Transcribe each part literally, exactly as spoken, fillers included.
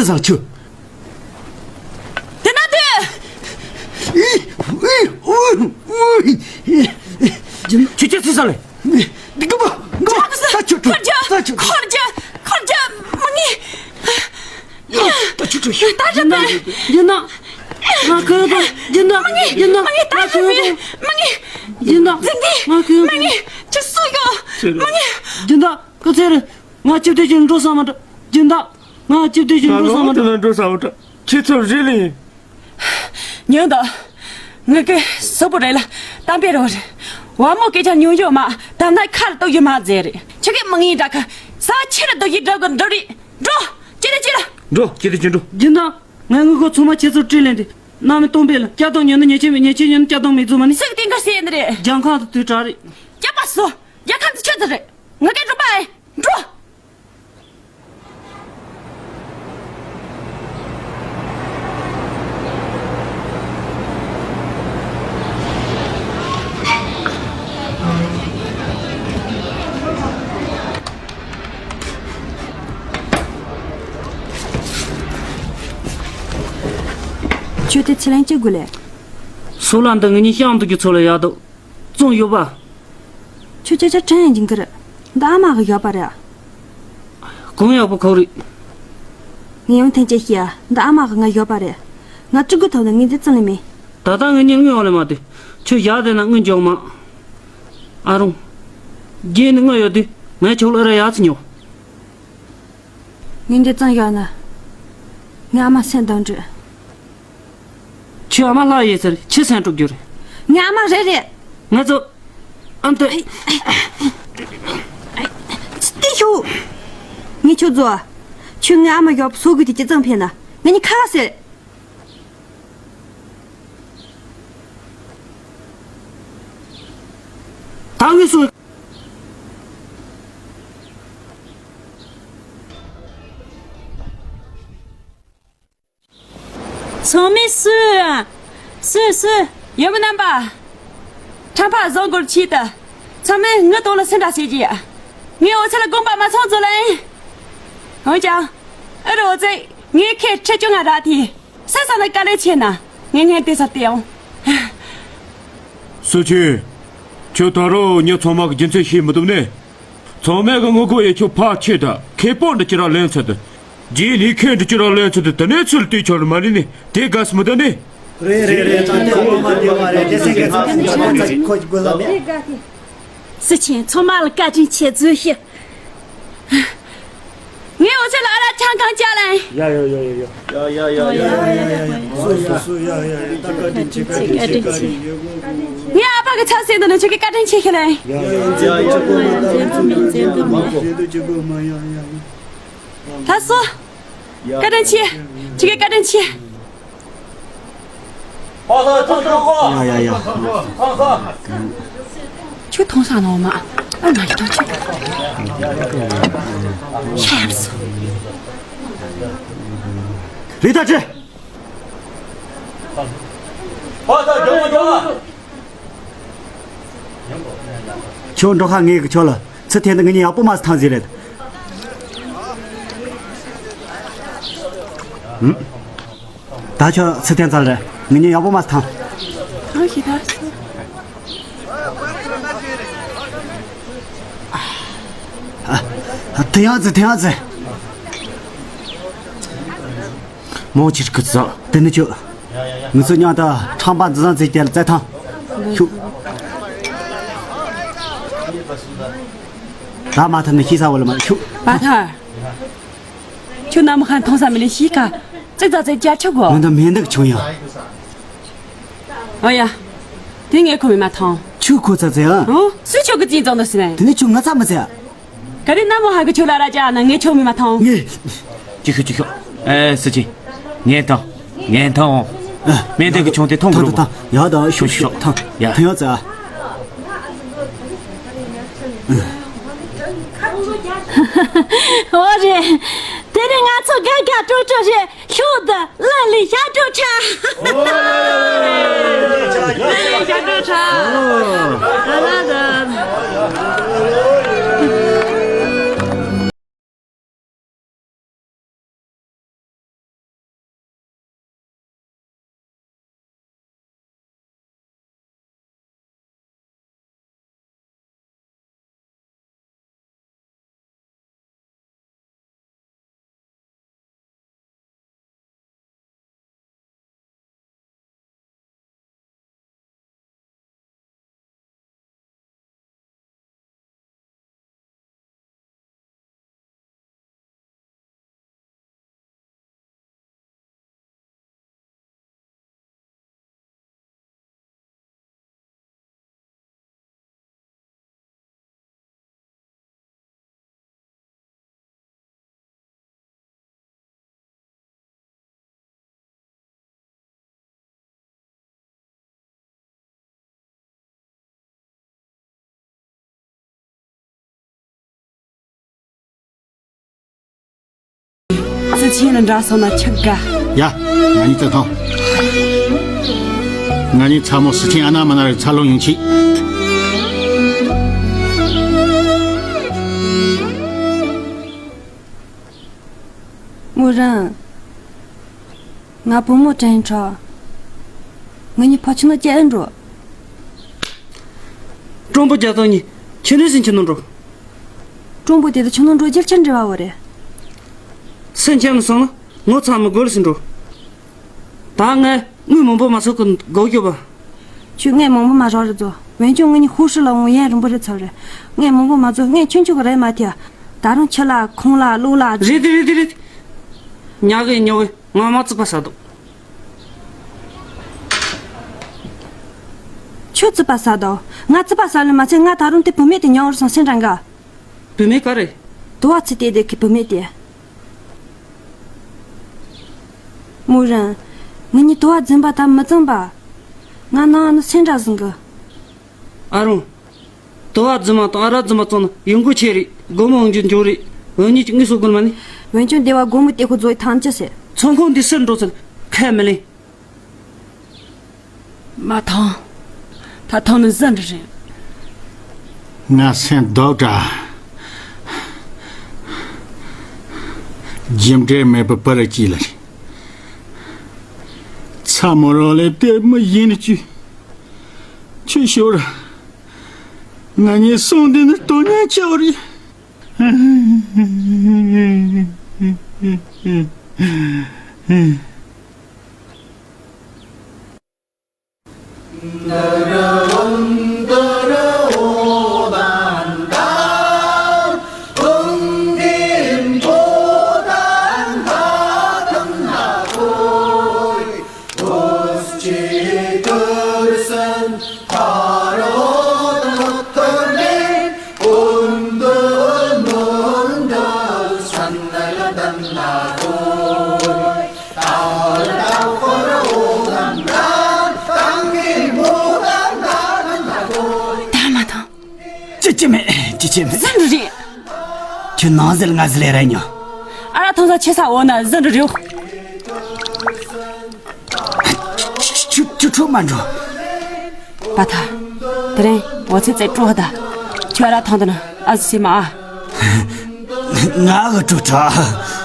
ཐག་ཆོད། དེ་ན་དུས། ཁྱོད་ཁྱོད་ཚེ་ས་ལེ། འདི་གི་མ་གི་མ་ས་ཆུ་ཁྲུ་ས་ཆུ་ཁྲུ། ཁོར་རྒྱ་ཁོར་རྒྱ་མ་ངེས། ད་ཆུ་ཁྲུ་ཤི། ད་རྒྱ་དེ། རྒྱུ་ན། ང་ཁོ་ཡོད་དོ་རྒྱུ་ན་མ་ངེས་རྒྱུ་ན་མ་ངེས། ད་ཁོ་ཡོད་དོ་མ་ངེས། རྒྱུ་ན་འཛིན་གི་ང་ཁོ་ཡོད་མ་ངེས། ཁྱི་སུ་ཡོད་མ་ངེས། རྒྱུ་ན་ཁོ་ཚེ་རེ། ང་ཅིབ་དེ་ཅིབ་འགྲོ་ས་མ་འདྲ། སྦྱིན་བདག་ང་ཅིབ་དེ་ཅིབ་འགྲོ་ས་མ་འདྲ། ང་དེ་ན་འགྲོ་ས་མ་འདྲ། ཁྱེད་ཚོ་རེ་ལེ་ཡིན། ཉོན་དང་། ངི་གེ་སོ་པོ་རེ་ལ་གཏམ་དཔེ་རོ་རེ། བ་མོ་སྐད་ཆ་ཉུང་ཡོད་མ་དམ་ན་ཁ་ལ་གཏུག་ཡོད་མ་ཟེར་རེ། ཁྱི་གེ་མི་ངའི་འདྲ་ཁ་ས་ཆེ་ར་རྡོ་ཡི་འགྲོ་གི་འགྲོ་རེ། འགྲོ། ཅི་རེ་ཅི་ར། འགྲོ་ཅི་རེ་ཅི་འགྲོ། སྦྱིན་བདག་ང་ངི་གོ་ཚང་མ་ཁྱེད་ཚོ་བྲིས་ལེན་དེ། ནང་མི་གཏོང་པས་ལ་སྐྱ་གཏོང་ཉོན་ན་ཉེ་ཆེ་མི་ཉེ་ཆེ་ཉོན་ན་སྐྱ་གཏོང་མི་བཙུགས་མ་ནི། སུ་གི་སྟེང་ག་སེ་ཡིན་རེ། རྒྱང་ཁང་དུ་དུས་དྲག་རེ། སྐྱ་པ་སོ། རྒྱལ་ཁམས་ཀྱི་ཆོས་དེ་རེད། ངི་གེ་འགྲོ་པ་ཨེ། འགྲོ། ཁྱོད་དེ་ཚེ་ལན་གཅིག་དགོས་ལེ། སོ་ལ་འདི་ངི་གཉིས་ཤང་དུ་གི་ཚོ་ལ་ཡག་འདུག་བཙོང་ཡོད་པ། ཁྱོད་ཅག་ཅག་དྲན་ཡང་འཇིང་གི་རེད། འདི་ཨ་མ་གི་ཡོད་པ་རེད། གང་ཡག་པོ་ཁོ་རེད། ངས་ཡང་ཐེངས་གཅིག་བཤད་ཡ། འདི་ཨ་མ་གི་ང་ཡོད་པ་རེད། ང་བཅུ་དགུ་ཐོབ་ནས་ངས་འདི་བཙོང་ལེ་མེད། ད་ལྟ་ངས་ཉིན་དངུལ་ཡོང་ལེ་མ་དེ། ཁྱོད་ཡག་དེ་ན་དངུལ་འཇོག་མ། ཨ་རུང་། རྒྱན་ནི་དངུལ་ཡོད་དུས་ངས་ཁྱོད་ལ་ར་ཡག་ཚི་ཉོ། ངས་འདི་བཙོང་ཡོད་ན། ངའི་ཨ་མ་སེམས་དང་འདྲི། ཁྱོད་ཨ་མ་ལྷ་ཡིན་ཟེར་ཁྱི་སེམས་དཀྲུག་རྒྱུ་རེད། ངའི་ཨ་མ་རེད་རེད། ང་ཚོ། ཨམ་ཏི། ཏི་ཤུ། ངས་ཁྱོད་ཚོ། ཁྱོད་ངའི་ཨ་མ་ཡག་པོ་བཟོ་དགོས་དེ་ཅི་ཙམ་ཕན་ན་ང་གཉིས་ཁ་ཁ་ཟེར། ད་ངས་སོ། ཚང་མས་སུ། སུ་སུ། ཡུམ་རྣམ་པ། ཁྲམ་ཕ་བཟང་སྐོར་ཆེད་དུ། ཚང་མས་ངའི་ཐོག་ལ་སེམས་ཁྲལ་བྱེད་ཀྱི། ངའི་འོ་ཚད་ལ་དགོངས་པ་མ་ཚོམ་ཚོ་ལེན། འོན་ཀྱང་། ཨ་རོ་འོ་ཚད། ངའི་ཁེ་ཁྲི་བཅོ་ལྔ་རག་དེ། ས་ས་ལ་དཀའ་ལས་ཆེ་ན། ངས་ངས་དེ་ས་དེ་ཡང་། སུ་ཆེ། ཁྱོད་ད་རུང་ངས་ཚང་མ་གི་རྒྱུ་མཚན་ཤེས་མི་ཐུབ་ནས། ཚང་མས་གི་ངོ་རྒོལ་ཡེ་ཆོག་ཕར་ཆེ་ད་ཁེ་སྤོགས་འདི་ཅི་ར་ལེན་ཚུལ་དུ། རྗེས་ནས་ཁེ་འདི་ཅི་ར་ལེན་ཚུལ་དུ་དེ་ནས་ཚུལ་ལྟོས་ཆོག་རུ་མ་རེད་ནི་དེ་དགའ་སི་མི་ད་ནི། རེད་རེད་རེད། ད་དེ་ངོ་མ་བདེ་བ་རེད། དེ་སེང་གེ་ཚང་ཚང་ཁོ་ཁོ་ཁོ་ལ་མེད། སུ་ཆེན་ཚང་མ་ལ་བཀའ་དྲིན་ཆེ་ཚུལ་ཞུ། ངའི་འོ་ཚད་ལ་ཨ་ར་ཆང་གང་བཅའ་ལན། ཡ་ཡ་ཡ་ཡ་ཡ། ཡ་ཡ་ཡ་ཡ་ཡ། སུ་སུ་སུ་ཡ་ཡ་ཡ། ད་བཀའ་དྲིན་ཆེ་བཀའ་དྲིན་ཆེ་བཀའ་དྲིན་ཆེ། ངའི་ཨ་ཕ་གི་ཚབ་བྱས་འདུག་ན་ཁྱོད་ཀྱི་བཀའ་དྲིན་ཆེ་ཞུ་ལན། ཡ་ཡ་ཡ་ཡ། ད་སོ། བཀའ་དྲིན་ཆེ། ཁྱོད་ཀྱི་བཀའ་དྲིན་ཆེ། ཡ་ཡ་ཡ། ཁྱོད་མཐོང་ས་ནོར་མ། ཨ་མ་ཡི་ཏོ་ཁྱོད། ཤ་ཡག་སོ། རེད་ད་ཁྱོད། ཁྱོད་འགྲོ་ཁ་ངེས་གི་ཁྱོད་ལ་ཚུལ་ཐེན་དུ་ངེད་གཉིས་ཡག་པོ་མ་ཐང་ཟིག་རེད། ད་ཁྱོད་ཚུལ་ཐེན་ཚར་རེད། ངེད་གཉིས་ཡག་པོ་མ་ཐང་། ཨ་ཨ་ཐེན་ཡག་ཟིག་ཐེན་ཡག་ཟིག། མོ་ཅིར་ཁུ་ཙ་དེ་ནི་ཁྱོད། ངི་ཚོ་མཉམ་དུ་ཁྲམ་པ་འཛི་བཟང་ཚེ་རྒྱལ་རྩེ་ཐང་། ཁྱོད། ད་མ་ཐར་ནི་ཤི་ས་བོ་ལ་མ་ཁྱོད། པ་ཐར། ཁྱོད་ནམ་ཧན་ཐོང་ས་མི་ལི་ཤི་ཁ། ཙིག་ཙག་ཙིག་རྒྱ་ཆོག་གོ། ང་ད་མེ་འདུག་ཆུང་ཡང་། ཨོ་ཡ། དེ་ངས་ཁོ་མི་མ་ཐང་། ཁྱོད་ཁོ་ཚ་ཚེ་ཨ། ཨོ། སུ་ཁྱོད་ཀྱི་ཙིན་ཙང་དུ་སི་ནས། དེ་ནི་ཁྱོད་ང་ཚ་མི་ཚེ་ཨ། ག་རེ་ན་མོ་ཧ་གི་ཆོ་ལ་ར་ཅག་ན་ངས་ཆོ་མི་མ་ཐང་། ངས། ཅི་ཤོད་ཅི་ཤོད། ཨེ་སི་ཅི། ངས་ཐང་། ངས་ཐང་། ཨ། མེ་འདི་གི་ཆུང་དེ་ཐོང་གི་རུ། ཐང་ཐང་ཡ་ད་ཤོད་ཤོད་ཐང་། ཡ་ཐང་ཡ་ཙ། འོ་རེད། དེ་ནི་ང་ཚོ་དགའ་དགའ་སྤྲོ་སྤྲོ་རེད། ཤོག་ད་ལ་ལི་ཤ་སྤྲོ་ཁྲ། ལ་ལི་ཤ་སྤྲོ་ཁྲ། ལ་ལ་ལ། ཆེན་ལ་འདྲ་སོང་ན་ཆི་དགའ། ཡ། ང་གཉིས་ད་ཐོང་། ང་གཉིས་ཚ་མོ་སི་ཆེན་ཨ་ན་མ་ན་རེ་འཚར་ལོངས་ཡོང་ཆེད། མོ་རང་། ང་བུ་མོ་དྲན་གྲོགས། ང་གཉིས་ཕ་ཆུ་ནང་སྐྱེལ་ཨེ་འགྲོ། ཀྲུང་པོ་རྒྱ་ཐང་གཉིས་ཁྱི་ནས་སིན་ཁྱི་ནང་འགྲོ། ཀྲུང་པོ་དེ་དུ་ཁྱི་ནང་འགྲོ་རྒྱུར་ཆི་འབྲེལ་བ་བོ་རེད། སེམས་ཁྱམ་སོང་ན་ངོ་ཚ་མི་དགོས་ལ་སིན་འགྲོ། ད་ངས་དངུལ་མང་པོ་མ་ཚོགས་གི་སྒོ་རྒྱོབ་པ། ཁྱོད་ངས་མང་པོ་མ་རག་རེད་ཙོ། འོན་ཀྱང་ངེད་གཉིས་ཧུ་ཧྲི་ལ་འོང་ཡན་རིང་པོ་རེད་ཚར་རེད། ངས་མང་པོ་མ་ཚོགས། ངས་ཁྱོད་ཁྱོད་ཀྱི་རེད་མ་ཐེ། ད་རུང་ཁྱི་ལ་ཁོང་ལ་ལུག་ལ། རེད་དེ་རེད་དེ་རེད། ཉག་གི་ཉོ་གི་ང་མ་རྩིག་པ་ཟ་འདུག་ཁྱོད་རྩིག་པ་ཟ་འདུག་ང་རྩིག་པ་ཟ་ལེ་མ་ཚད་ང་ད་རུང་དེ་བུད་མེད་དེ་ཉོ་བར་སོང་སེམས་དྲན་ག་བུད་མེད་ག་རེ། དུ་བ་ཚི་དེ་དེ་གི་བུད་མེད་དེ། མོ་རང་། ངེད་གཉིས་དུ་བ་འཛིན་པ་ད་མི་བཙང་པ། ང་ནང་ནི་སེམས་དྲན་ཟིན་གི་ཨ་རོང་། དུ་བ་རྫུན་མ་དང་ཨ་ར་རྫུན་མ་བཙོང་ན་ཡོང་སྒོ་ཆེ་རེད། སྒོར་མོ་འོང་རྒྱུ་འབྱོར་རེད། འོན་ཉིད་ཀྱི་དངུལ་གསོག་དགོས་མ་ནི། འོན་ཀྱང་སྡེ་བ་སྒོར་མོ་སྟེར་ཁོ་རྫོགས་ཐང་ཅི་ཟེར། ཚོང་ཁང་འདི་སུར་འགྲོ་ཚུལ་ཁས་མི་ལེན། མ་ཐང་། ད་ཐང་ནི་ཟན་རེད། ང་སེམས་སྡུག་དྲ། རྒྱུ་འབྲས་མེད་པར་པར་སྐྱིད་ལ་རེད། ཚ་མོ་རང་ལས་དེ་མི་ཡིན་ནི་ཅི། ཁྱོད་ཤོར། ང་གཉིས་སོང་འདི་ནི་སྟོང་ཉལ་ཆེ་བ་རེད། ད་མ་ཐང་། ཅི་ཅི་མེད། ཅི་ཅི་མེད། ཟིན་རེད། ཁྱོད་ནང་ཟིལ་ང་ཟིལ་ར་ཉོ། ཨ་ར་ཐང་ས་ཆེ་ས་འོ་ན་ཟིན་རེད། ཁྱོད་ཁྱོད་ཁྲོ་མ་འགྲོ། པ་ཐ། དེ་རིང་འོ་ཚེ་ཚེ་སྤྲོ་ད། ཁྱོད་ཨ་ར་ཐང་དུ་ན་ཨ་ཟི་མ་ཨ། ང་གི་སྤྲོ་ཁྲ།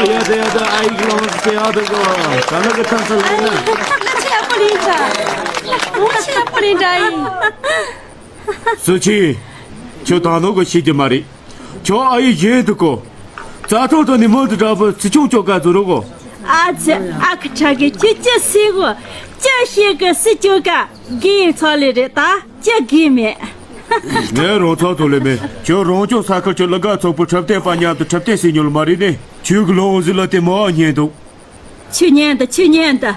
ཡ་ད་ཡ་ད། ཨ་ཡིག་ལོངས་སུ་ཡག་འདུག་གོ། ད་ནི་གི་ཐང་ས་ལ་ན། ང་ཆེ་ཡག་པོ་ལེན་དྲ། ང་ཆེ་ཡག་པོ་ལེན་དྲ་ཡིན། སུ་ཆི། ཁྱོད་ད་ནོ་གི་ཤེས་ཀྱི་མ་རེད། ཁྱོད་ཨ་ཡིག་གཞན་འདུག་གོ། རྩ་ཐོག་ཏུ་ནི་མོ་དུ་འདྲ་པོ་ཚི་ཆུང་ཅོ་ག་ཛུ་རུ་གོ། ཨ་ཙི་ཨ་ཁུ་ཁྲ་གི་ཁྱི་ཅི་སི་གོ། ཅི་ཤེས་གི་སི་ཅོ་ག་གི་ཚོ་ལེ་རེད་ད། ཅི་གི་མེད། ངས་རང་ཚོགས་ཐོག་ལས་མེད། ཁྱོད་རང་སྐྱོང་ས་ཁུལ་གྱི་ལུ་ག་ཚོགས་པའི་འཁྲབ་སྟོན་པ་མཉམ་དུ་འཁྲབ་སྟོན་བྱེད་མྱོང་ལ་མ་རེད་ནི། ཁྱོད་ཀྱི་ལོང་ཟི་ལ་དེ་མོ་ཉན་འདུག་ཆུ་ཉན་དུ་ཆུ་ཉན་དུ།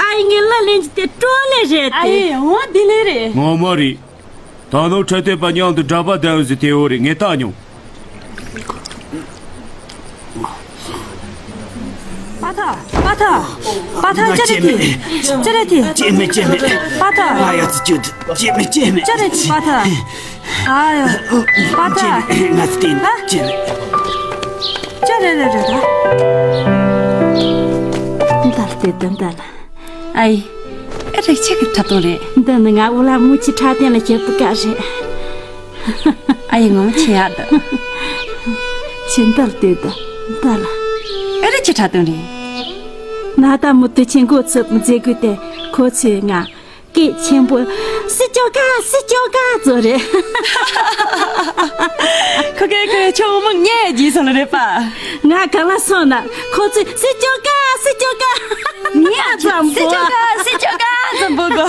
ཨ་ཡི་ངའི་ལ་ལེན་གྱི་དེ་སྤྲོ་ལེ་རེད་ཨ་དེ། ཡེ་འོ་དེ་ལེ་རེད། ངོ་མ་རེད། ད་ནོ་འཁྲབ་སྟོན་པ་མཉམ་དུ་འདྲ་པ་ལྡན་ཟི་དེ་འོ་རེད། ངས་བལྟ་མྱོང་། པ་ཐ། པ་ཐ། པ་ཐ་ཅི་རེད་དེ། ཅི་རེད་དེ། ཅི་མེད་ཅི་མེད། པ་ཐ། ང་ཡ་ཙི་ཅུ་དུ་ཅི་མེད་ཅི་མེད། ཅི་རེད་དེ་པ་ཐ། ཨ་ཡ། པ་ཐ། ང་ཙི་ཏིན་ཅི་མེད། ཅི་རེད་རེད་རེད་ད། འདལ་ཏེ་འདི་འདལ། ཨའི། ཨེ་རེད་ཁྱེད་ཀྱི་འཁྲབ་སྟོན་རེད། འདི་ནི་ང་འུ་ལ་མུ་ཆི་འཁྲབ་སྟོན་ལ་ཞེབ་ཏུ་དཀའ་རེད། ཨ་ཡེ་ངོ་མ་ཆེ་ཡག་འདུག་ཆེ་འདལ་ལྟོས་དང་འདལ། ཨེ་རེད་ཁྱེད་འཁྲབ་སྟོན་རེད། ན་ད་མུ་ཏུ་ཆེན་གོ་ཚུབ་མཛེས་གུ་དེ་ཁོ་ཚོས་ང་སྐད་ཆེན་པོ་སི་ཅོ་ཀ་སི་ཅོ་ཀ་ཚོ་རེད། ཁོ་གེ་ཁོ་ཆོ་མོ་ངས་རྗེས་སོང་ལ་རེད་པ། ང་ག་ལ་སོང་ན་ཁོ་ཚོས་སི་ཅོ་ཀ་སི་ཅོ་ཀ་ངས་ཙམ་སི་པོ་ཅོ་ཀ་སི་ཅོ་ཀ་ཙམ་པོ་གོ།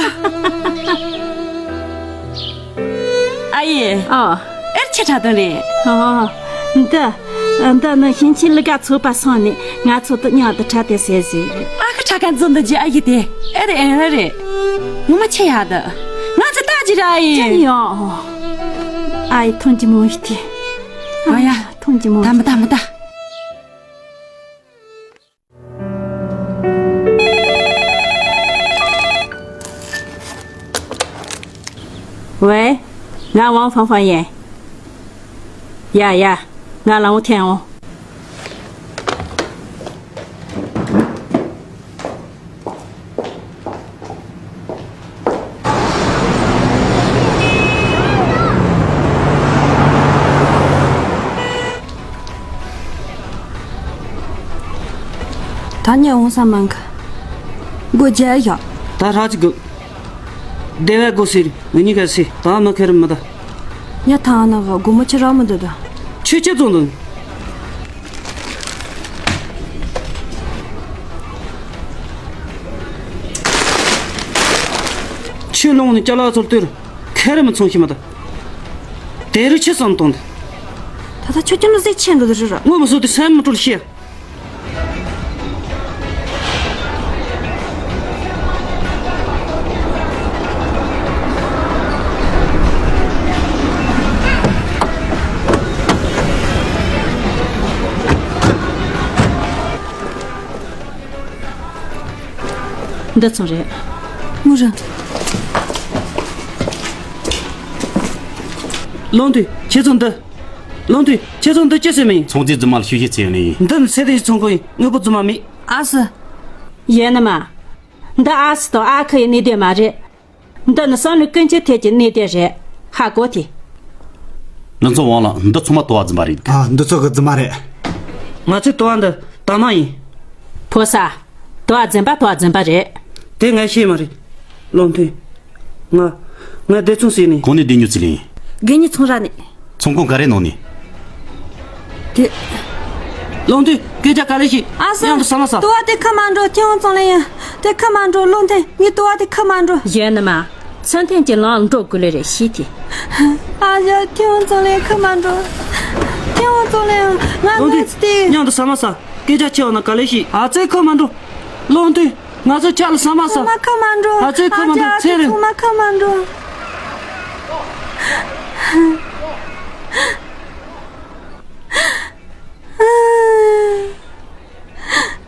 ཨ་ཡེ། ཨ། ཨེར་ཆེ་ཁྲ་དོན་རེད། ཨ། འདི། འདི་ནི་ཞིང་ཆེན་ལི་ག་ཚོགས་པ་སོང་ནས་ང་ཚོ་དུ་མཉམ་དུ་ཁྲ་དེ་ཟེར་ཟེར། ཨ་ཁ་ཁྲ་ག་འཛོམས་འདི་རྗེས་ཨ་ཡེ་དེ། ཨེར་ཨེ་ཨེ་རེད། ངོ་མ་ཆེ་ཡག་འདི། ང་ཚོ་ ར་ཡིན། ཅི་ཡོང་། ཨ་ཡི་ཐོན་གྱི་མོ་ཡི་དེ། ཨ་ཡ། ཐོན་གྱི་མོ། ད་མི་ད་མི་ད།喂，俺王芳芳耶。呀呀，俺老天哦。 ད་ཉལ་འོང་ས་མང་གི། སྒོ་རྒྱག་ཡག་ད་ཧྲ་ཅིག་གི། བདེ་བའི་སྒོ་ཟེར་ངེད་གཉིས་ཀ་ཟེར་ད་མི་ཁེར་མི་ད། ཡ་ཐང་ན་ག་སྒོ་མོ་ཁྱེར་ར་མི་འདུག་ད། ཁྱོད་ཁྱེད་ཚོ་འདུག་ཁྱོད་ལོང་ནས་ཅ་ལག་ཚོར་ལྟོས་ར། ཁེར་མི་ཚོང་ཤི་མ་ད། དེ་རུ་ཆི་བསམ་གཏོང་དེ། ད་ལྟ་ཁྱོད་ཀྱི་ནུ་ཟེ་ཆེན་འགྲོ་དུ་རི་ར། ངོ་མི་སོ་དེ་སེམས་མི་སྤྲོ་ལ་ཤི། འདི་ཚང་རེད། མོ་རང་། ལོང་དུས་ཁྱེད་ཚོ་འདི། ལོང་དུས་ཁྱེད་ཚོ་འདི་ཅི་ཟེར་མིན། ཚོང་རྫས་རྫུན་མ་ལ་ཤུ་ཤེས་ཚེ་ཡོད་ནི་ཡིན། འདི་ནི་ཚེ་དེའི་ཚོང་ཁང་ཡིན། དངོས་པོ་རྫུན་མ་མེད། ཨ་སི། ཡེ་ནི་མ། འདི་ཨ་སི་དང་ཨ་ཁུ་ཡི་གནས་སྡོད་མ་རེད། འདི་ནི་བསམ་བློའི་ཀུན་སྤྱོད་ཐད་ཀྱི་གནས་སྡོད་རེད། ཧ་གོ་ཐི། ལུང་ཚོ་ཝང་ལགས། འདི་ཚང་མ་དོ་བ་རྫུན་པ་རེད། ཨ། འདི་ཚོ་གི་རྫུན་མ་རེད། ང་ཚོའི་དོ་བ་འདི་དྭངས་མ་ཡིན། ཕོ་ས། དོ་བ་རྫུན་པ་དོ་བ་རྫུན་པ་རེད། དེ་ངས་ཤེས་མ་རེད། ལོང་ཐུན། ང་། ང་བདེ་ཚོང་ཟེར་ནས། གོང་ནས་བདེ་ཉོ་ཚུལ་ཡིན། དགེ་ཉིད་ཚོང་ར་ནས། ཚོང་ཁང་ག་རེ་ནང་ནས། དེ། ལོང་དུས་སྐད་ཆ་ག་ལེ་ཞིག་ཨ་སི། ཡང་དུ་ཟ་མ་ཟ། དུ་བ་དེ་ཁ་མ་འགྲོ། ཐེའུ་ཙང་ལེ་ཡ། དེ་ཁ་མ་འགྲོ། ལོང་དེ་ངའི་དུ་བ་དེ་ཁ་མ་འགྲོ། གཞན་ནི་མ། ཚུན་ཐེན་གྱི་ལང་འགྲོ་དགོས་ལེ་རེ་ཤི་དེ། ཨ་ཡ། ཐེའུ་ཙང་ལེ་ཁ་མ་འགྲོ། ཐེའུ་ཙང་ལེ་ང་ལོང་དུས་ངས་དེ། མཉམ་དུ་ཟ་མ་ཟ། སྐད་ཆ་ཆེ་བ་ན་ག་ལེ་ཞིག་ཨ་ཙེ་ཁ་མ་འགྲོ། ལོང་དུས་ང་ཚོ་ཆ་ལ་ཟ་མ་ཟ། ཚང་མ་ཁ་མ་འགྲོ། ཨ་ཙེ་ཁ་མ་འགྲོ། ཨ་ཙེ། ཚེ་རིང་། ཚང་མ་ཁ་མ་འགྲོ།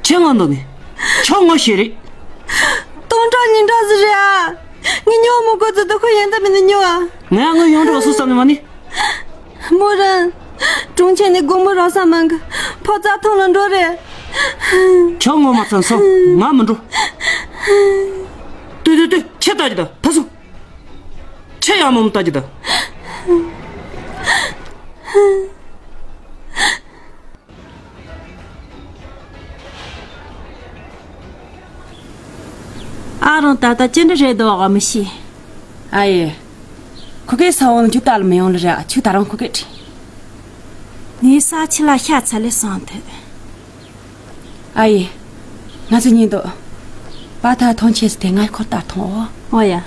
ཁྱེད་ངོ་འདུག་ནི། ཁྱོད་ངོ་ཤེས་རེད། སྟོང་ཕྲག་ཉིས་ཕྲག་ཟིག་རེད་ཨ། ངས་ཉོ་མི་དགོས་ཚུལ་དུ་ཁོ་ཡན་ད་མི་ནི་ཉོ་ཨ། ངས་ངོ་ཡོང་འགྲོ་སུ་བསམ་ནི་མ་ནི། མོ་རང་། གྲོང་ཁྱེར་ནས་སྒོར་མོ་རག་ས་མང་གི། ཕོ་རྩ་ཐང་ལ་འགྲོ་རེད། ཁྱོད་ངོ་མ་ཚང་སོང་། ང་མི་འགྲོ། ལྟོས་ལྟོས་ལྟོས། ཁྱེད་ལྟ་གི་ད་ཕ་སུ། ཁྱེད་ཡང་མོ་མོ་ལྟ་གི་ད། ཨ་རང་ད་ལྟ་ཅི་འདྲ་རེད་འདུག་ག་མི་ཤེས། ཨ་ཡེ། ཁོ་གེ་ས་འོང་ཁྱོད་ལྟ་ལ་མི་ཡོང་ལ་ར་ཁྱོད་ད་རང་ཁོ་གེ་དྲིས། ངའི་ས་ཆི་ལ་ཤ་ཚ་ལེ་སང་ཐོས། ཨ་ཡེ། ང་ཚོ་གཉིས་འདུག་པ་ཐ་ཐོང་ཆེས་དེ་ང་ཁོ་ལྟར་ཐོང་འོ། འོ་ཡ།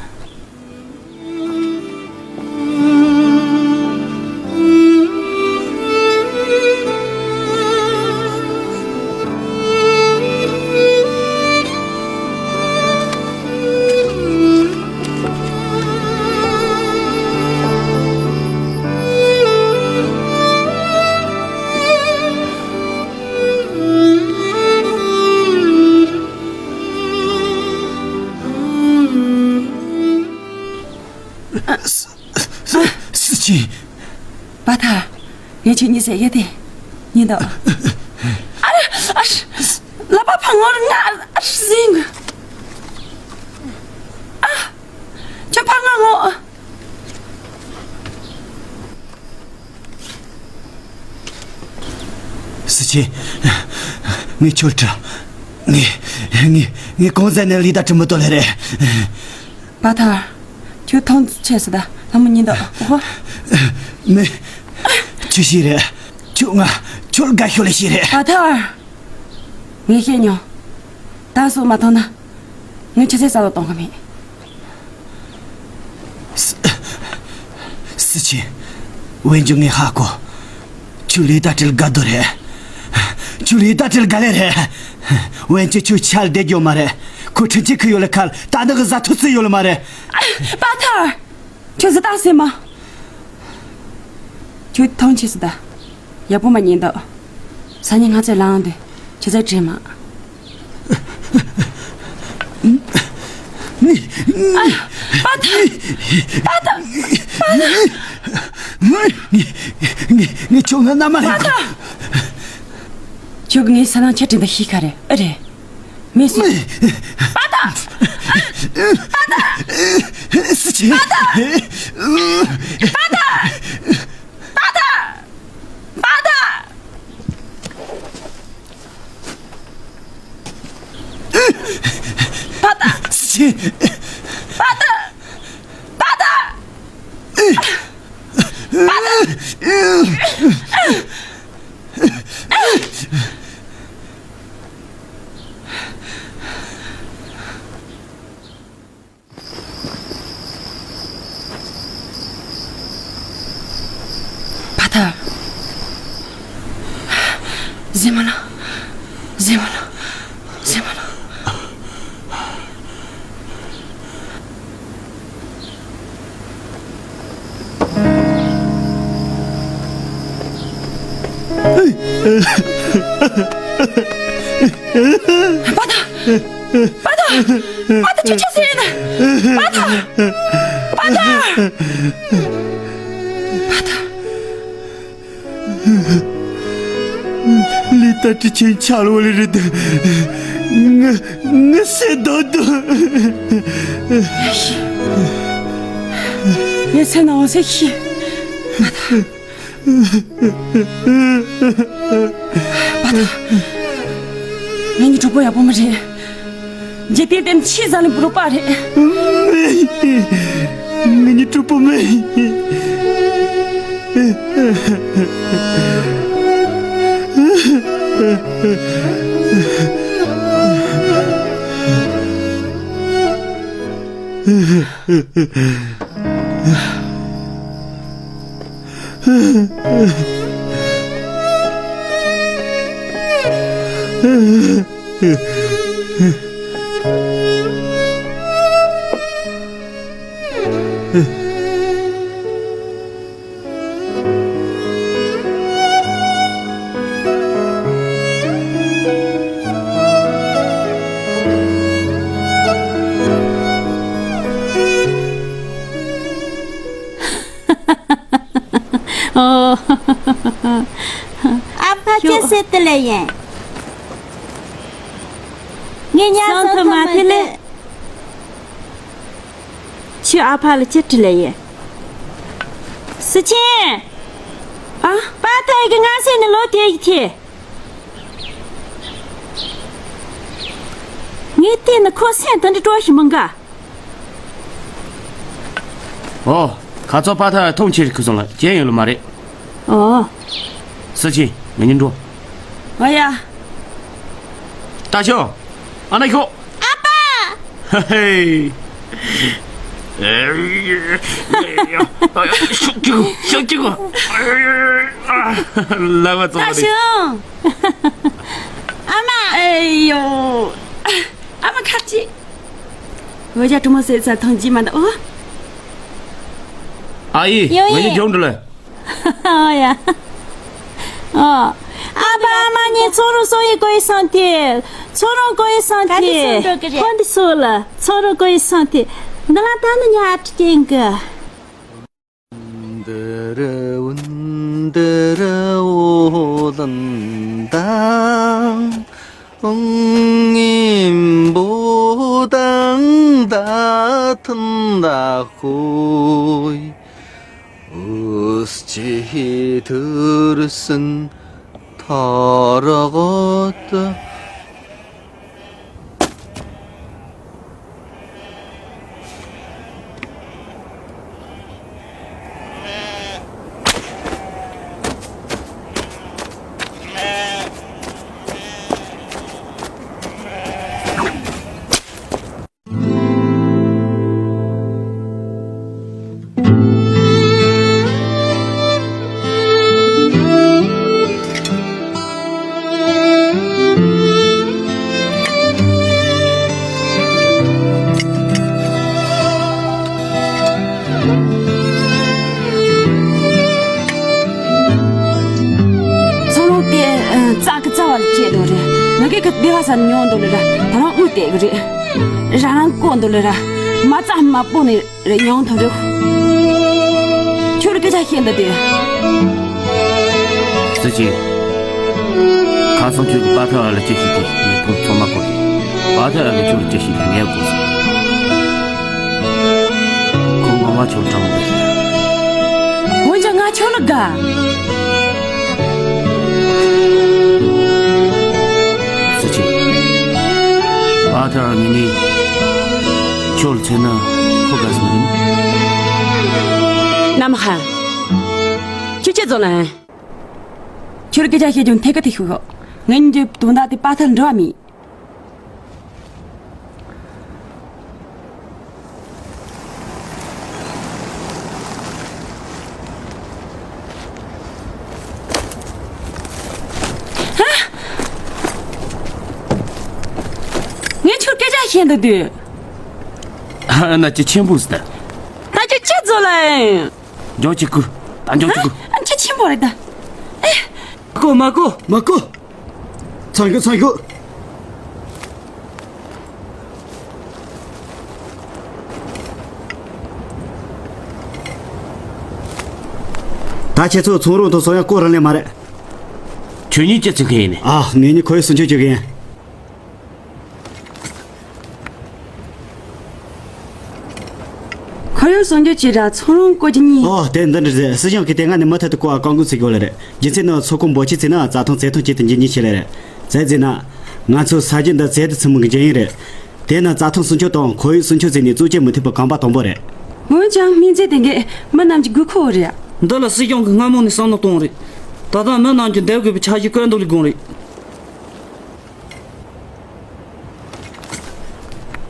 སི་ཆིན། པ་ཐ། ངས་ཁྱོད་གཉིད་སད་ཡོད་དེ། ཉིན་དོ། ཨ་རེ། ཨ་ཧྲི། ལ་པ་ཕ་ངོར་ང་ཨ་ཧྲི་ཟིང་། ཨ། ཁྱོད་ཕ་ང་ངོ་། སི་ཆིན། ངས་ཁྱོད་ཁྲིད། ངས། ངས། ངས་གང་ཟེར་ནས་ལི་ད་ཁྲིད་མི་ཐུབ་ལེ་རེད། པ་ཐར། ཁྱོད་ཐོངས་ཆེ་སི་ད་ལྷ་མོ་ཉིན་དོ་ཧོ། མེ། ཁྱོད་ཤི་རེད། ཁྱོད་ང་ཁྱོད་དགའ་ཤོས་ལ་ཤི་རེད། པ་ཐར། ངས་ཤེས་མྱོང་། ད་སོ་མ་ཐོང་ན། ངས་ཁྱོད་ཚེ་ས་ལ་གཏོང་གི་མེད། སི། སི་ཆིན། ཝེན་ཅུ་ངས་ཧ་གོ། ཁྱོད་ལི་ད་ཁྲིད་དགའ་འདོད་རེད། ཁྱོད་ལི་ད་ཁྲིད་དགའ་ལེ་རེད། ཝེན་ཅུ་ཁྱོད་ཆ་ལ་བསྡད་རྒྱུ་མ་རེད། ཁོ་ཁྲིན་ཆེ་ཁུ་ཡོད་ལ་ཁ་ལ་ད་འདི་གི་ཟ་ཐུབ་ཚུལ་ཡོད་ལ་མ་རེད། པ་ཐར། ཁྱོད་ཟི་ཏང་སེ་མ། ཁྱོད་ཐང་ཆད་སི་ད། ཡག་པོ་མ་ཉན་འདུག་སང་ཉིན་ང་ཚོའི་ལངས་དུས་ཁྱོད་ཚོ་དྲན་མ། ཨ། པ་ཏ། པ་ཏ། པ་ཏ། ངས་ངས་ངས་ཁྱོད་ང་མནའ་མ་ལེན་པ་ཏ། གོ། ཁྱོད་ཀྱིས་ངའི་ས་ནང་ཆ་དྲན་པ་ཤེས་ག་རེ་ཨེ་རེད། མེད་སོང་། པ་ཏ། པ་ཏ། སི་ཆེན། པ་ཏ། པ་ཏ། པ་ཏ། པ་ཏ། པ་ཏ། སི་ཆེན། པ་ཏ། པ་ཏ། པ་ཏ། པ་ཏ། གཟིགས་མ་ལ། གཟིགས་མ་ལ། གཟིགས་མ་ལ། པ་ཏ། པ་ཏ། པ་ཏ། ཁྱོད་ཆི་ཟེར་ཡིན། པ་ཏ། པ་ཏ། པ་ཏ། ལི་ཏ་ཀྲི་ཆེན་ཆ་ལོ་ལི་རེད། ང་ང་སེ་དོ་དོ། ངས་སེ་ན་འོ་སེ་ཤི། པ་ཏ། པ་ཏ། ངེད་གཉིས་གྲོགས་པོ་ཡག་པོ་མ་རེད། འཇིག་རྟེན་དེ་ཆི་ཟ་ལེ་འབུ་རུ་པ་རེད། ངེད་གཉིས་གྲོགས་པོ་མེད། ཨོ། ཨ་ཕ་ཁྱོད། ཅི་ཟེར་དེ་ལས་ཡིན། ངས་ཉལ་སོང་ཐུབ་མ་ཐུབ་ལེ། ཁྱོད་ཨ་ཕ་ལ་ཅི་དྲིས་ལེ་ཡིན། སི་ཆེན། ཨ། པ་ཏའི་གི་ང་སེ་ནི་ལོ་དེ་ཡི་ཐེ། ངས་བལྟས་ན་ཁོ་སེམས་དེ་འདྲ་སྤྲོ་ཞིག་མི་འགའ། ཨོ། ཁ་ཚོ་པ་ཏ་ཐོང་ཆེ་རིག་ཁུ་སོང་ལ་རྐྱེན་ཡོད་ལ་མ་རེད། ཨོ། སི་ཆེན་ང་གཉིས་འགྲོ། ཨ་ཡ། ཏ་ཞོ། ཨ་ན་ཤོ། ཨ་ཕ། ཧེ་ཧེ། ཤུགས་ཀྱིས་ཤུགས་ཀྱིས། ལ་བ་ཙོ་ཏ་ཞོ། ཨ་མ། ཨེ་ཡོ། ཨ་མ་ཁ་ཅིག་འོ་ཅག་གྲོ་མོ་ཟེར་ཚ་ཐང་ཅི་མ་འདུག་ཨོ། ཨ་ཡེ། ཡོ་ཡེ། ང་གཉིས་མགྱོགས་འགྲོ་ལེ། ཨོ་ཡ། ཨོ། ཨ་ཕ་ཨ་མ་གཉིས་ཚོ་རུ་སོ་ཡི་གོ་ཡི་སང་ཐེ། ཚོ་རུ་གོ་ཡི་སང་ཐེ། ག་འདི་སོ་འགྲོ་གི་རེད། ཁོ་འདི་སོ་ལ་ཚོ་རུ་གོ་ཡི་སང་ཐེ། འདི་ལ་ད་ནི་ཉ་ཨ་ཏི་ཀེང་གི། འདི་རུ་འདི་རུ་འོ་ལན་དང་། ངན་པོ་དང་ད་ཐུན་ད་ཤོས། འུ་ཅི་ཐུར་སུན་ཐོར་གོ་ཏུ། ཙམ་མྱོང་འདུག་ལ་ར། ད་རང་དངུལ་སྟེར་གི་རེད། རང་རང་བསྐོ་འདུག་ལ་ར། མ་རྩ་མ་པོ་ནས་རེ་ཡོང་ཐུབ་རེད། ཁྱོད་རང་སྐད་ཆ་བཤད་འདི་དེ། སུ་ཅི། ཁ་སང་ཁྱོད་ཀྱིས་པ་ཐར་ཨ་ལ་ཅི་ཞིག་དེ་ངས་མཐོང་ཚང་མ་གོ་གི། པ་ཐར་ཨ་ལ་ཁྱོད་ལ་ཅི་ཞིག་དེ་ངས་གོ་སོང་། ཁོ་ངོ་མ་ཁྱོད་དྲང་མོ་རེད། འོན་ཀྱང་ང་ཁྱོད་ལ་དགའ། སུ་ཅི། པ་ཐར་ངེད་གཉིས་ཁྱོད་ལ་མཚོན་ན་ཁོ་དགའ་སོང་རེད། ནམ་ཧ། ཁྱོད་ཅི་བཟོ་ལ་ཨེ། ཁྱོད་སྐད་ཆ་བཤད་རྒྱུ་ཐད་ཀ་དེ་ཤོད་ཤོག་ངེད་གཉིས་ཀྱི་དོན་དག་དེ་པ་ཐར་འགྲོ་བ་མེད། ངས་ཁྱོད་སྐད་ཆ་བཤད་འདུག་དུས། ཨ་ན་ཅི་ཆེན་པོ་ཟེར། ད་ཁྱོད་ཅི་བཟོ་ལ་ཨེ། འཇོག་ཅིག་གུ། ད་འཇོག་ཅིག་གུ། ཨ་ཁྱོད་ཆེན་པོ་རེད་ད། ཨེ། གོ་མ་གོ། མ་གོ། ཚང་གི་ཚང་གི། ད་ཁྱེད་ཚོ་ཚོང་རོགས་དང་སོ་ཡང་བསྐོ་ར་ལེན་མ་རེད། ཁྱོད་གཉིས་ཅི་ཚིག་གི་ཡིན་ནི། ཨ། ངེད་གཉིས་ཁོར་ཡུག་སྲུང་སྐྱོབ་བྱེད་གི་ཡིན། ཁོར་ཡུག་སྲུང་སྐྱོབ་བྱེད་ར་ཚོང་རོགས་བསྐོ་རྒྱུ་གཉིས། ཨོ། དེ་འདི་འདྲ་རེད། སྲིད་གཞུང་གིས་དེ་སྔ་ནས་མུ་མཐུད་དུ་བསྐོ་བ་བཀག་འགོག་བྱེད་དགོས་ལེ་རེད། རྒྱུ་མཚན་ནི་མཚོ་ཁུག་འབོར་ཆེན་ཚོ་ནི་རྩྭ་ཐང་བཙན་ཐང་ཅན་དུ་འགྱུར་ཉེན་ཆེ་ལེ་རེད། ག་རེ་ཟེར་ན། ང་ཚོ་ས་རྒྱུ་འདི་རྫས་དང་ཚི་མུ་གི་འཇིགས་ཡུལ་རེད། དེ་ནི་རྩྭ་ཐང་སྲུང་སྐྱོབ་དང་ཁོར་ཡུག་སྲུང་སྐྱོབ་བྱས་ནས་གཙོ་ཆེར་མུ་མཐུད་པའི་རྐང་པ་དང་པོ་རེད། འོན་ཀྱང་སྨན་རྫས་དེ་གས་མི་རྣམས་ཀྱི་དགོས་མཁོ་རེད། འདི་ལ་སྲིད་གཞུང་གིས་སྔ་མོ་ནས་བསམ་བློ་གཏོང་རེད། ད་ལྟ་མི་རྣམས་ཀྱིས་འདེབས་དགོས་པའི་འཆར་གཞི་བཀོད་འདོམས་ལས་དགོངས་རེད།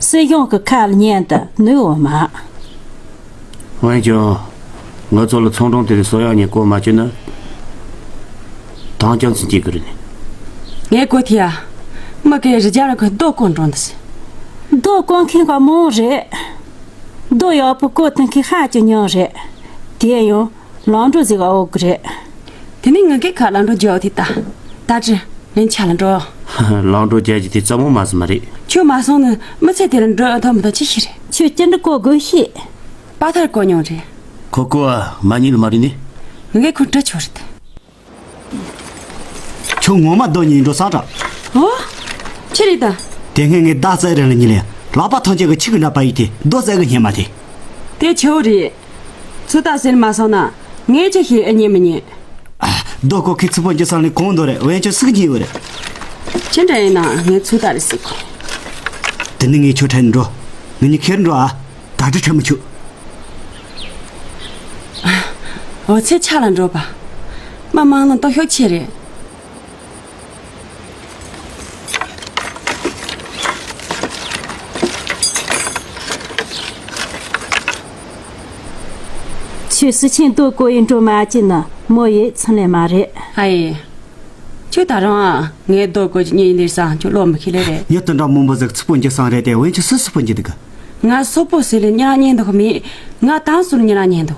སྲིད་གཞུང་གི་ཁ་ལ་ཉན་དུ་ནུས་འོ་མ། འོན་ཀྱང་། ང་ཚོ་ལ་ཚོང་གྲོང་དེ་ལས་སོ་ཡང་ཉེན་བཀོད་མ་བྱུང་ན། དང་ཀྱང་ཚུན་སྐྱེ་གི་རེད། ངས་གོ་ཐི་ཡ། མི་གའི་རི་རྒྱ་ར་གི་རྡོ་བརྐོ་འགྲོ་འདི་སི། རྡོ་བརྐོ་མཁན་ག་མང་རེད། རྡོ་ཡག་པོ་བརྐོ་ཐུབ་མཁན་ཧ་ཅང་ཉུང་རེད། དེ་ཡང་། ལམ་འགྲོ་ཟིག་འོག་གི་རེད། དེ་ནས་ངེད་ཀྱི་ཁ་ལམ་འགྲོ་རྒྱག་དེ་ད། ད་ཅི། ལན་ཆ་ལ་འགྲོ། ལམ་འགྲོ་རྒྱག་རྒྱུ་དེ་རྩ་མོ་མ་ཟིན་མ་རེད། ཁྱོད་མ་སོང་ནི་མི་ཚེ་དེ་རིང་འགྲོ་ཐོག་མི་ཐོག་ཅི་ཞིག་རེད། ཁྱོད་ཅི་འདྲ་གོ་དགོས་ཤེས། པ་ཐར་གོ་མྱོང་རེད། ཁོ་གོ་བ་མ་ཉིད་ལ་མ་རེད་ནི། ངེད་ཁོ་འདྲི་ཆོག་རེད། ཁྱོད་ངོ་མ་རྡོ་ཉིད་འགྲོ་སང་དྲག་འོ། ཆི་རེད་ད། དེ་སྔ་ངས་ཟླ་རྩ་རིང་ལ་ཉིན་ལས་ལག་པ་ཐང་ཆད་གི་ཆི་གི་འདྲ་པ་ཡིག་དེ་རྡོ་རྩ་གི་སྙེ་མ་དེ། དེ་ཆེ་བོ་རེད། ཚུར་ལྟ་ཟེར་མ་སོང་ན། ངས་ཅི་ཞིག་ཨེ་ཉན་མི་ཉན། ཨ། རྡོ་བརྐོ་མཁན་ཚུར་པོ་འགྱུར་སང་ལས་གོང་མདོ་རེད། འོན་ཀྱང་སུག་ཉེ་བོ་རེད། ཅི་འདྲ་ཡིན་ན་ངས་ཚུར་ལྟ་རེད་ཟེར་གོ། དེ་ནི་ངས་ཁྱོད་ཁྲིད་འགྲོ། ངེད་གཉིས་ཁེར་འགྲོ་ཨ། ད་དྲི་ཁྲིད་མི་ཆུག་འོ་ཚེ་ཆ་ལ་འགྲོ་པ། མ་མང་ན་ལྟོ་ཤོག་ཆེ་རེད། ཁྱོད་སུ་ཆེན་ལྟོ་གོ་ཡིན་འགྲོ་མ་ཅི་ན་མོ་ཡི་ཚང་ལས་མ་རེད། ཨ་ཡེ། ཁྱོད་ད་རང་ཨ་ངའི་རྡོ་བརྐོ་རྒྱུ་གཉེན་ལས་སང་ཁྱོད་ལོ་མི་ཁེ་ལེ་རེད། ཉི་དུ་འདྲ་མང་པོ་ཟིག་ཚུར་པོ་འགྱུར་སང་རེད་དེ། འོན་ཀྱང་སུ་ཚུར་པོ་འགྱུར་འདུག་གི། ང་སོག་པོ་ཟེར་ལས་ཉ་ཉན་འདུག་མེད། ང་ཏང་སུར་ཉ་ཉན་འདུག་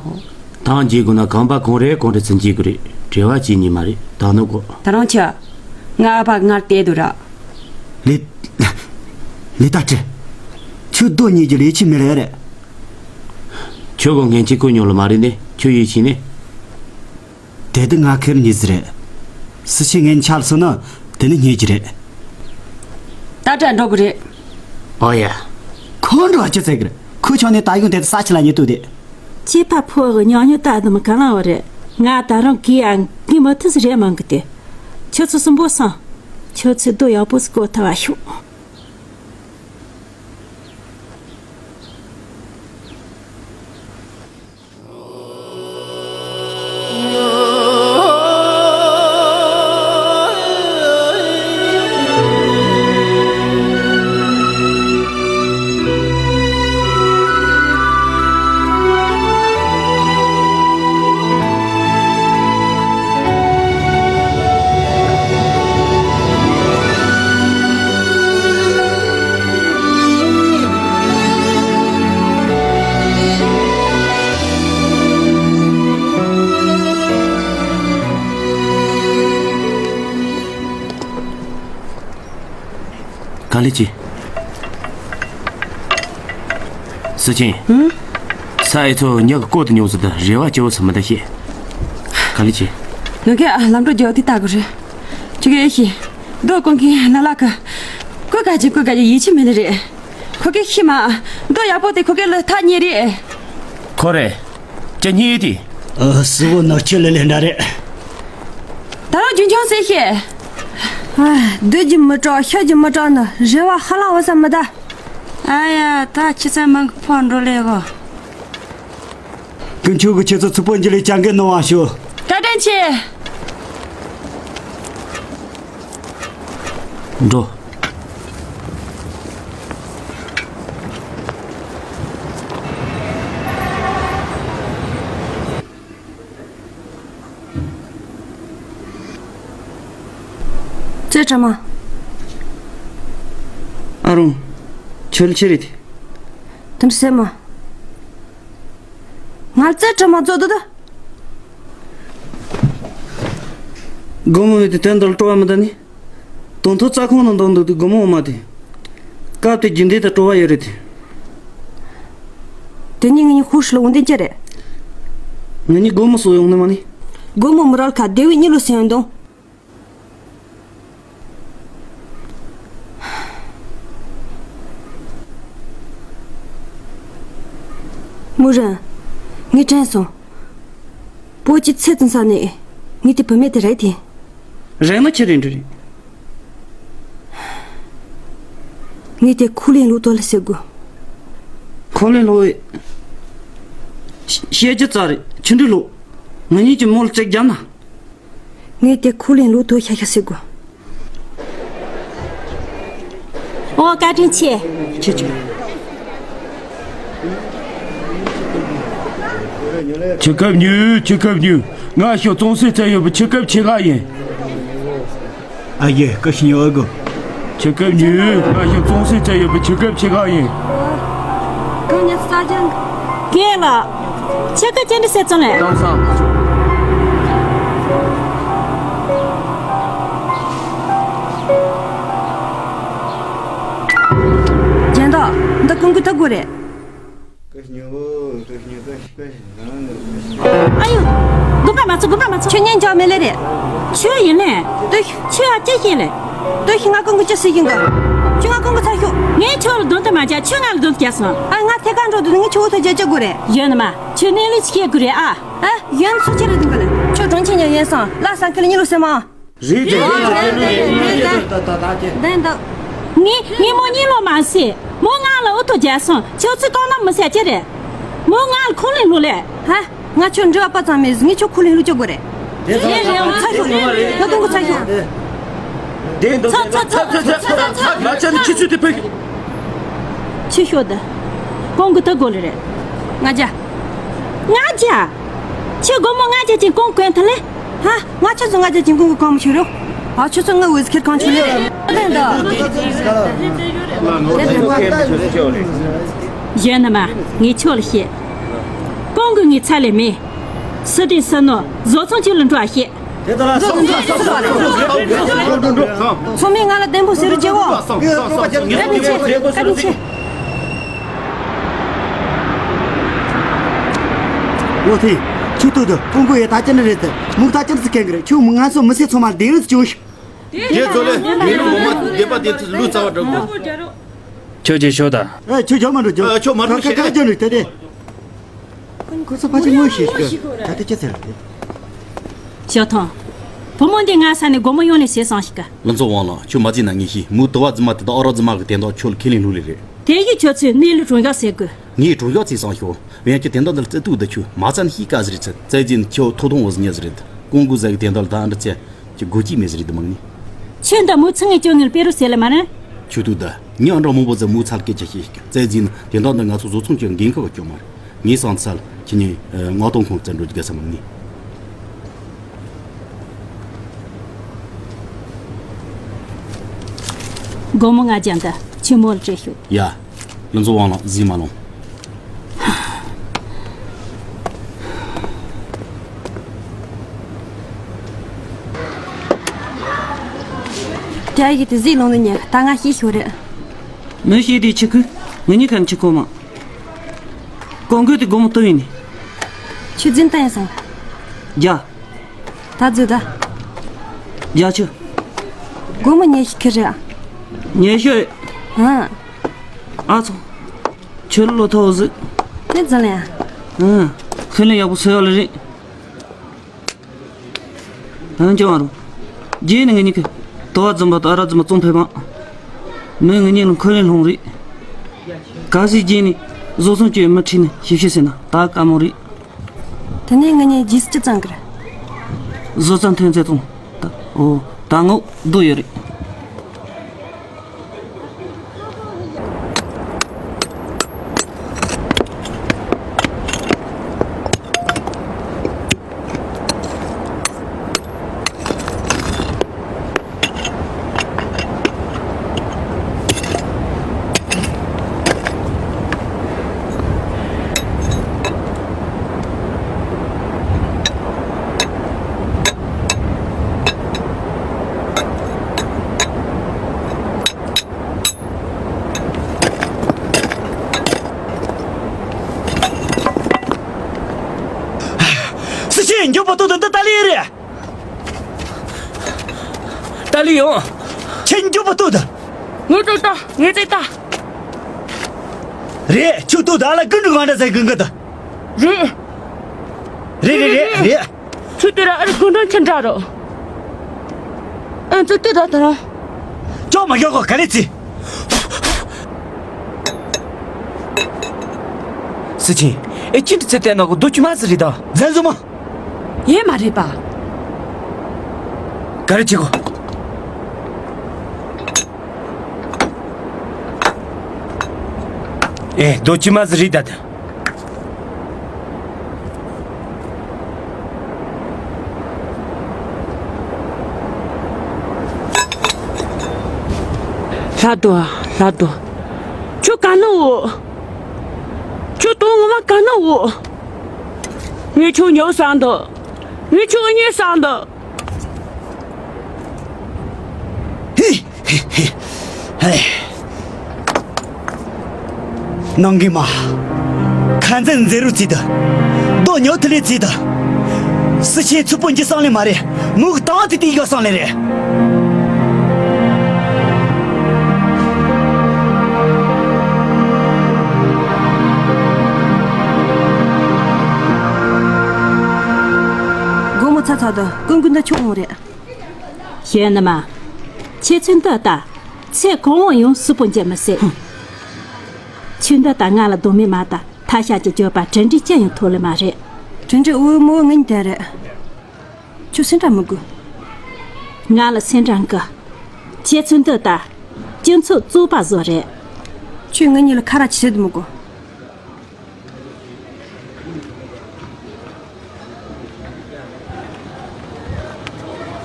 ཏང་འགྱུར་དགོས་ན་ཁང་པ་གང་རེ་གང་རེ་ཚུར་འགྱུར་དགོས་རེད། བྲེལ་བ་བྱེད་ཉན་མ་རེད། ད་ནུ་གོ། ད་རང་ཁྱ། ང་ཨ་ཕ་ངར་བལྟས་འདུག་ར། ལི། ལི་ད་ཀྲི། ཁྱོད་རྡོ་ཉིད་ཀྱི་ལས་ཆི་མི་རེད་རེད། ཁྱོད་གོ་ངན་གཅིག་གོ་ཉོ་ལ་མ་རེད་ནི་ཁྱོད་ཡིད་ཆེས་ནི། དེ་དུས་ང་ཁེར་ཉིད་ཟི་རེད། སུ་ཆེ་ངན་ཆགས་སོང་ན་དེ་ནི་ཉེས་ཀྱི་རེད། ད་དྲ་འགྲོ་གི་རེད། ཨོ་ཡ། ཁོ་འགྲོ་ཅི་ཟེར་གི་རེད། ཁོ་ཆང་ནས་ད་ཡོང་དེ་ས་ཆི་ལ་ཉེ་ཏུ་དེ། སྐྱེས་པ་ཕོ་གི་ཉོ་ཉོ་ད་དུ་མི་ག་ལང་བ་རེད། ང་ད་རང་གི་ཡང་གི་མི་ཐུ་སི་རེད་མང་གི་དེ། ཁྱོད་ཚོ་སུ་འབོ་སང་། ཁྱོད་ཚོ་རྡོ་ཡག་པོ་སི་གོ་ཐ་བ་ཤོག་ལེ་ཅི། སི་ཆིན། ཧུམ། ས་ཨེ་ཚོ་ཉག་བསྐོར་དུ་མྱོང་ཟིག་དང་རེ་བ་སྐྱོ་བོ་ས་མི་ད་ཤེས། ག་ལེ་ཅི། ནུ་གེ་ཨ་ལམ་འགྲོ་རྒྱུ་དེ་ལྟ་དགོས་རེད། ཁྱོད་ཀྱིས་ཤེས། རྡོ་ཀུན་གྱི་ན་ལ་ཀ། ཀུ་ག་ཅི་ཀུ་ག་ཅི་ཡིད་ཆེས་མེད་ལེ་རེད། ཁོ་གིས་ཤེས་མ། རྡོ་ཡག་པོ་དེ་ཁོ་གིས་ལ་ཐག་ཉེ་རེད། ཁོ་རེད། ཅི་གཉིས་དེ། ཨ་སི་བོ་ནག་ཆུ་ལེ་ལེ་འདྲ་རེད། ད་རུང་རྒྱུན་འཁྱོངས་ཟེར་ཤེས། ཨ། སྡོད་རྒྱུ་མི་སྤྲོ་ཤི་རྒྱུ་མི་སྤྲོ་ནི་རེ་བ་ཧ་ལམ་འོ་ས་མི་ད། ཨ་ཡ་ད་ཁྱི་ཚ་མང་གི་ཕོ་འགྲོ་ལེ་གོ། ཀུན་ཆུ་གི་ཁྱེད་ཚོ་ཚུགས་པོ་འཇི་ལེ་ཅང་གི་ནོ་བ་ཤོ། བཀའ་དྲིན་ཆེ། འགྲོ། ཙེ་ཀྲ་མ། ཨ་རུང་། ཆོལ་ཆེ་རེད། དེ་འདྲ་སེ་མ། ང་ཙེ་ཀྲ་མ་ཙོ་དུ་ད། སྒོ་མོ་མེད་དེ་དོན་དུ་སྤྲོ་བ་མི་ད་ནི། དོན་ཐོག་རྩ་ཁོང་ནང་འདོན་འདུག་དུས་སྒོ་མོ་འོ་མ་དེ། སྐབས་དེ་རྒྱུན་ལྡན་དུ་སྤྲོ་བ་ཡོད་རེད་དེ། དེ་ནི་ངེད་གཉིས་ཧུར་ཤི་ལ་འོང་དེ་ཅི་རེད། ངེད་གཉིས་སྒོ་མོ་སོ་ཡོང་ནི་མ་ནི། སྒོ་མོ་མི་རོལ་ཁ་སྡེ་བའི་གཉིས་ལོ་སེ་ཡོང་དོང་། མུ་རན། ངས་དྲན་སོང་། བོད་ཀྱི་ཚེ་ཙམ་ས་ནས་ངས་དེ་བུད་མེད་དེ་རེད་དེ། རེད་ན་ཁྱེད་རེད་འདྲི་རེད། ངས་དེ་ཁོ་ལེན་ལོ་ཏོ་ལ་ཟེར་དགོས། ཁོ་ལེན་ལོ་ཨེ། བཤད་རྒྱུ་རྩ་རེད་ཆུ་འདྲི་ལོ། ང་གཉིས་ཀྱི་མོལ་གཅིག་རྒྱབ་ན། ངས་དེ་ཁོ་ལེན་ལོ་ཏོ་ཤ་ཤ་ཟེར་དགོས། ཨོ་བཀའ་དྲིན་ཆེ། ཆེ་ཆེ། ཆུ་ཁབ་ཉུལ། ཆུ་ཁབ་ཉུལ། ང་ཤོག་ཙོང་སེ་བཙལ་ཡོད་པའི་ཆུ་ཁབ་ཆེ་ག་ཡིན། ཨ་ཡེ་ཀ་ཤི་ཉོ་ཨ་གོ། ཆུ་ཁབ་ཉུལ། ང་ཤོག་ཙོང་སེ་བཙལ་ཡོད་པའི་ཆུ་ཁབ་ཆེ་ག་ཡིན། གང་ཉག་ས་ཅང་། གེ་ལ། ཆུ་ཁབ་ཅན་དུ་སེ་ཙོང་ལེ། དང་སང་། ཇན་ཏོ། འདི་ཀུང་ཀུ་ཐུག་དགོས་རེད། ཨ་ཡོ། དགོངས་པ་མ་ཚོམས། དགོངས་པ་མ་ཚོམས། ཁྱོད་ཉན་འཇོག་མེད་ལེ་རེད། ཁྱོད་ཡིན་ལེ། ལྟོས་ཤིག་ཁྱོད་ཨ་ཅེ་ཤེས་ལེ། ལྟོས་ཤིག་ང་ཀུང་གི་ཅི་སྲིད་ཡིན་གི། ཁྱོད་ང་ཀུང་གི་ཚ་ཤོག་ངས་ཁྱོད་ལ་དོན་དུ་མ་བྱ་ཁྱོད་ང་ལ་དོན་དུ་བྱ་སོང་། ཨ་ང་ཐད་ཀར་འགྲོ་དུས་ངས་ཁྱོད་འུ་ཐུག་རྒྱ་ཅི་དགོས་རེད། ཡོད་ནི་མ། ཁྱོད་གནས་ལུགས་ཅི་ཤེས་དགོས་རེད་ཨ། ཨ་ཡོད་ནི་ཚུ་ཆེ་རེད་དུང་གི་ལེ། ཁྱོད་གྲོང་ཁྱེར་ཉོ་ཡོད་སོང་ལ་ས་ཁུལ་གཉིས་ལོ་སེ་མ། རེད་དེ་རེད་དེ་རེད་དེ་རེད་དེ། ངས་ངས་མོ་གཉིས་ལོ་མ་ཟེར། མོ་ང་ལ་འུ་ཐུག་རྒྱག་སོང་། ཁྱོད་ཚོས་གང་ལ་མི་ཟེར་ཅི་རེད། མོ་ང་ལ་ཁོ་ལེན་ལོ་ལེ། ཧ། ང་ཁྱོད་འདྲི་བ་པ་ཙམ་མེད་ཟིག་ངས་ཁྱོད་ཁོ་ལེན་ལོ་ཅི་དགོས་རེད། དེ་ཚོ་ལ་ཚ་ཤོག་ང་ཀུང་གི་ཚ་ཤོག་དེ་འདུག་ཚ་ཚ་ཚ་ཚ་ཚ་ཚ། ང་ཅག་ནི་ཁྱི་ཚུལ་དེ་ཕེབས། ཁྱི་ཤོག་དེ། ཀུང་གི་ཐུག་དགོས་ལེ་རེད། ང་རྒྱལ། ང་རྒྱལ། ཁྱོད་སྒོར་མོ་ལྔ་བརྒྱ་ཅན་ཀུང་གོན་ཐུབ་ལེ། ཧ། ང་ཁྱོད་ཚོ་ལྔ་བརྒྱ་ཅན་ཀུང་གི་གང་མི་ཤེས་རོ། ཨ་ཁྱོད་ཚོ་ང་འོས་ཁེར་གང་ཆུ་ལེ། ལེན་ད། གཞོན་ནུ་མ། ངས་ཁྱོད་ལ་བཤད། ཀུང་གི་ངའི་ཚ་ལས་མེད། སི་ཏི་སི་ནོ་བཟོ་ཚོང་ཁྱོད་ལ་འགྲོ་བ་བཤད། ཚང་མས་ང་ལ་བདེན་པོ་ཟེར་རོ་རྒྱལ་བོ། བཀའ་དྲིན་ཆེ། བཀའ་དྲིན་ཆེ། ཨོ་ཐེ། ཁྱོད་ལྟོས་དང་ཀུང་ཀུ་ཡེ་ད་ཅི་ནི་རེད་དེ། མུག་ད་ཅི་ནི་ཟིག་གན་གི་རེད། ཁྱོད་མུག་ང་ཚོ་མི་སེར་ཚང་མ་བདེན་རེད་ཅོ་ཤི། དེ་ཚོ་ལས་མི་ལུག་ངོ་མ་བདེན་པ་དེ་ཚོ་ལུག་རྩ་བ་འགྲོ་དགོས། ཁྱོད་ཀྱིས་ཤོད་དང་། ཨེ་ཁྱོད་ཇོ་མ་འགྲོ་ཇོ། ཨེ་ཁྱོད་མ་འགྲོ་ཤེས། ཁ་ཁ་ཇོ་ནི་དེ་དེ། ཁོ་ཚོ་ཕ་ཆེ་ངོ་ཤེས་ཤིག་ད་དེ་ཅི་ཟེར་དེ། ཞའོ་ཐང་། བུ་མོ་འདི་ང་ས་ནས་སྒོར་མོ་ཡོང་ནས་ཟས་སོང་ཞིག་ག་ལུང་ཚོ་དབང་ལགས། ཁྱོད་མ་བརྩིས་ན་ངས་ཤེས། མུ་དུ་བ་རྫི་མ་དེ་དང་ཨོ་རོག་རྫི་མ་གི་དེ་དག་ཁྱོད་ལ་ཁས་ལེན་ལྷུག་ལེ་རེད། དེ་ཡིས་ཁྱོད་ཚོས་གནས་ལུགས་དྲང་གཞག་ཟེར་དགོས། ངས་དྲང་གཞག་བརྩིས་སོང་ཞོག་ཡང་ཁྱོད་དེ་འདྲ་འདི་ལ་བརྩི་དུས་ད་ཁྱོད་མ་བཙན་ཤེས་ཀ་ཟེར་ཚེ་བཙལ་རྗེས་ནི་ཁྱོད་ཐོ་ཐོང་བོ་ཟིན་ཉེ་ཟེར་རེད། ཀོང་གུ་ཟ་གི་དེ་འདྲ་ལ་ད་འདྲ་བཙལ་ཁྱོད་དགོས་ཀྱི་མེད་ཟེར་རེད་མང་ནི། ཁྱོད་འདི་མུ་ཚང་ངས་ཁྱོད་ངལ་པེ་རུ་ཟེར་ལ་མ་ནི། ཁྱོད་ཐུག་ད་ངས་ཨ་འདྲ་མང་པོ་ཟ་མུ་ཚལ་སྐད་ཆ་བཤད་ཤིག་བཙལ་རྗེས་ནི་དེ་འདྲ་འདི་ང་ཚོ་བཟོ་ཚོང་ཅན་འགན་ཁུར་བ་སྐྱོ་མ་རེད། ངས་སང་ཚལ་ཁྱེད་ཉིད་མངགས་གཏོང་ཁང་བཙལ་འགྲོ་རྒྱུ་ག་ས་མང་ནི། སྒོར་མོ་ལྔ་བརྒྱ་འདི་ཁྱོད་མོ་ལ་སྤྲད་ཤོག་ཡ། ལུང་ཚོ་དབང་ལགས་ཟིན་མ་ལོང་། དེ་ཡིས་དེ་ཟིག་ལོང་ནི་ཉེ་ད་ང་ཤེས་ཤོར་རེད། མི་ཤེས་དེ་ཆི་ཁུ། ངེད་གཉིས་ཁ་ཆི་ཁོ་མ། ཀོང་ཀོ་དེ་སྒོར་མོ་སྟོང་ཡིན་ནི། ཆུ་རྫིང་ཏན་སང་། རྒྱ། ད་རྫུ་ད། རྒྱ་ཆུ། སྒོར་མོ་ཉེ་ཤི་ཁི་རེད། ཉེ་ཤི། ཨ། ཨ་ཚོ། ཆུ་ལོ་ཐོ་ཟི། དེ་ཛ་ལེ། ཨ། ཁི་ལེ་ཡག་པོ་སོ་ཡོ་ལེ་རེད། ཨང་ཅང་རུ། རྗེས་ནི་ངེད་གཉིས་ཀྱི་དོ་བ་འཛིན་པ་དང་ཨ་ར་འཛིན་པ་ཙོང་ཕེབས་པ། མི་ངེད་གཉིས་ལ་འཁོན་ལན་སློང་རེད། གལ་སྲིད་རྗེས་ནི་བཟོ་ཚོང་བཅོས་མི་ཁྲིད་ནས་ཞིབ་བཤེར་ཟེར་ན་ད་དཀའ་མོ་རེད། དེ་ནས་ངེད་གཉིས་རྗེས་སུ་ཅི་ཙང་གི་རེད། བཟོ་ཚོང་ཐོན་ཚེ་ཙོང་། ད་ཨོ་ད་ངོ་རྡོ་ཡོད་རེད། སུ་ཞིག་མགྱོགས་པོ་ཏོག་ཏུ་འདི་ཏཱ་ལི་རེད། ཏཱ་ལི་ཡོང་། ཁྱེད་མགྱོགས་པོ་ཏོག་ཏུ། ངས་བཙལ་ལྟ། ངས་བཙལ་ལྟ། རེད། ཁྱོད་ཏོག་ཏུ་ཨ་ལ་ཀུན་ཏུ་གང་འདྲ་ཟེར་གི་འགི་ཏུ། རེད། རེད་རེད་རེད་རེད། ཁྱོད་དེ་ར་ཨ་རི་ཀུན་ཏུ་ཁྱེད་འདྲ་རོ། ཨ་ཙི་ཏི་ར་ད་ར། ཅོག་མ་ཡོག་གོ་ག་ལེ་ཙི། སི་ཆིན། ཨེ་ཅི་འདྲ་ཚེ་བལྟས་ན་གོ་རྡོ་ཆུ་མ་ཟི་རི་ད། ཛན་ཟུ་མ། ཡེ་མ་རེད་པ། ག་རེ་བྱེད་གོ། ཨེ་རྡོ་ཆུ་མ་ཟི་རི་ད་ད། ལྷ་རྡོ། ལྷ་རྡོ། ཁྱོད་ག་ན་འོ། ཁྱོད་དོན་ངོ་མ་ག་ན་འོ། ངས་ཁྱོད་ཉོ་བསམ་འདུག་ངས་ཁྱོད་རྙེད་བསམ་འདུག་ཧི། ཧེ། ནང་གི་མ། ཁ་འཛིན་མཛེས་རུ་བརྩིས་ཏེ། རྡོ་ཉོ་ཐུ་ལེ་བརྩིས་ཏེ། སི་ཆེན་ཚུགས་པོ་འཇི་སང་ལེ་མ་རེད། མུག་ལྟ་བ་དེ་དེ་ཡོད་སང་ལེ་རེད། སྒོར་མོ་ཚ་ཚ་དང་ཀུན་ཀུན་ད་ཆོག་འོང་རེད། གཞོན་ནུ་མ། ཁྱེད་ཚོས་འདི་ལྟ། ཚེ་གང་བོ་ཡང་སུ་པོ་འཇལ་མི་སྲིད། ཁྱོད་འདི་ལྟ་ང་ལ་སྡོམ་མེད་མ་ལྟ། ཐ་ཤལ་གྱི་སྤྱོད་པ་གྲ་སྒྲིག་ཅི་ཡང་ཐོབ་ལེ་མ་རེད། གྲ་སྒྲིག་འོས་མོ་ངན་དེ་རེད། ཁྱོད་སེམས་ཁྲལ་མི་དགོས། ང་ལ་སེམས་ཁྲལ་མི་དགོས། ཁྱེད་ཚོས་འདི་ལྟ། སྤྱི་ཚོགས་བཙོག་པ་བཟོ་རེད། ཁྱོད་ང་གཉིས་ལ་ཁ་ར་བྱེད་མི་དགོས།